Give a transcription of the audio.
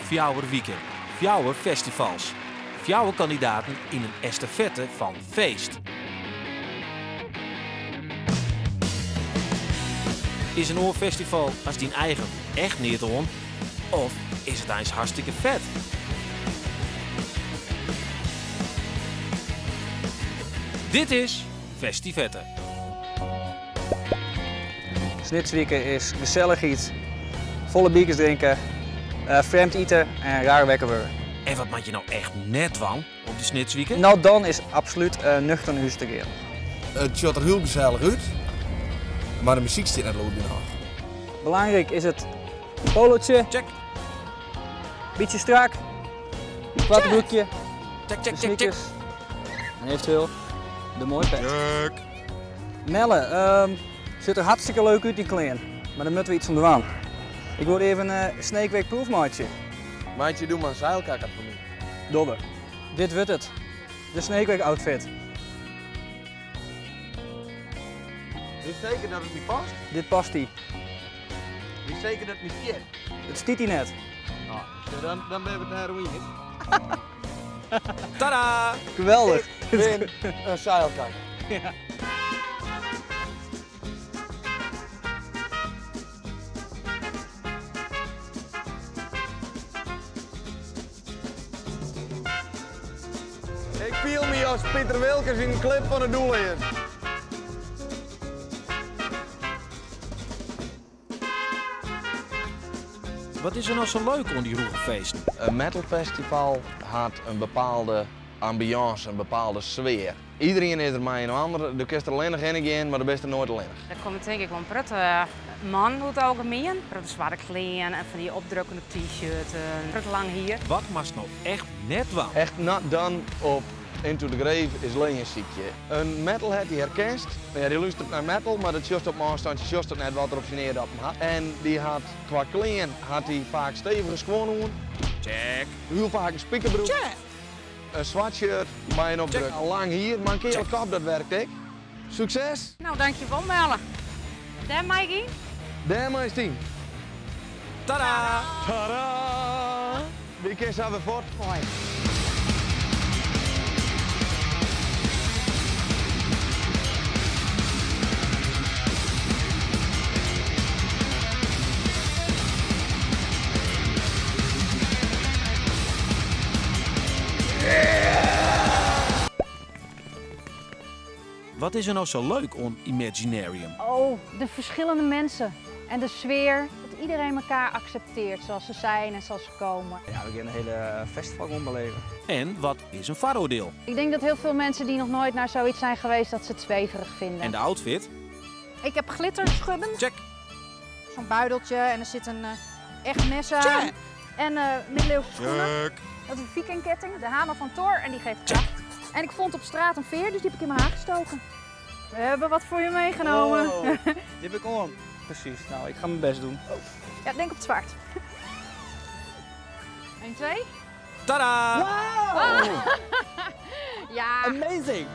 Fjouwer wiken, fjouwer festivals, fjouwer kandidaten yn in estafette fan feest. Is in oar festival as dyn eigen echt neat oan? Of is it eins hartstikke fet? Dit is Festivette. Snitswike is gesellichheid, folle bierkes drinke, frjemd ite en raar wekker wurde. En wat moat je no echt net dwaan op de Snitswike? No, dan is absolút nuchter nei hûs te gean. It sjocht der hiel gesellich út, mar de muzyk stiet net lûd genôch. Belangryk is it polotsje. Check. Bytsje strak. Koarte broekje. Check, check, check, check. En eventueel de moaie pet. Check. Melle, sjocht der hartstikke leuk út dyn klean, mar dêr moatte we iets oan dwaan. Ik wol even in Sneekweek proef meitsje. Meitsje doe mar in seilkakker foar my. Dogge we. Dit wurdt it. De Sneekweek outfit. Witst seker dat it my past? Dit past dy. Witst seker dat it my stiet? It stiet dy net. No, dan binne we it dêr oer iens. Tada! Geweldich. Ik bin in seilkakker. Ja. Ik fiel my as Piter Wilkens yn in klip fan de Doelleazen. Wat is der no sa leuk oan dy rûge feesten? In metalfestival hat in bepaalde ambiance, in bepaalde sfear. Iderien is der mei in ander, do kinst der allinnich hinne gean, mar do bist der noait allinnich. Der komme tink ik wol in protte mannen oer it algemien. Protte swarte klean en fan dy opdrukkende t-shirten, in protte lang hier. Wat moatst no echt net dwaan? Echt not done op Into the Grave is lean sykje. In metalhead dy herkenst, no ja, dy lústeret nei metal, mar dat sjochst op in ôfstântsje, sjochst it net wat er op syn eardoppen hat. En dy hat kwa klean hat hy faak stevige skuon oan. Check. Hiel faak in spikerbroek. Check. In swart shirt mei in opdruk. Check. Lang hier, mar in keale Check. kop, dat werkt ek. Sukses! No, dankjewol Melle. Dêr mei ik yn? Dêr meist yn. Tada! Tada! Wy kinne sa wer fuort. Moai. Wat is der no sa leuk oan Imaginarium? Oh, de verschillende mensen en de sfeer. Dat iedereen elkaar accepteert zoals ze zijn en zoals ze komen. Ja, we gaan een hele festival gewoon beleven. En wat is een vooroordeel? Ik denk dat heel veel mensen die nog nooit naar zoiets zijn geweest, dat ze het zweverig vinden. En de outfit? Ik heb glitterschubben. Check. Zo'n buideltje en er zit een echt mes aan. Check. En middeleeuwse schoenen. Check. Dat is een vikingketting, de hamer van Thor en die geeft kracht. En ik vond op straat een veer, dus die heb ik in mijn haar gestoken. We hebben wat voor je meegenomen. Oh, die heb ik om. Precies, nou ik ga mijn best doen. Oh. Ja, denk op het zwaard. 1, 2. Tada! Wow! Ja. Amazing!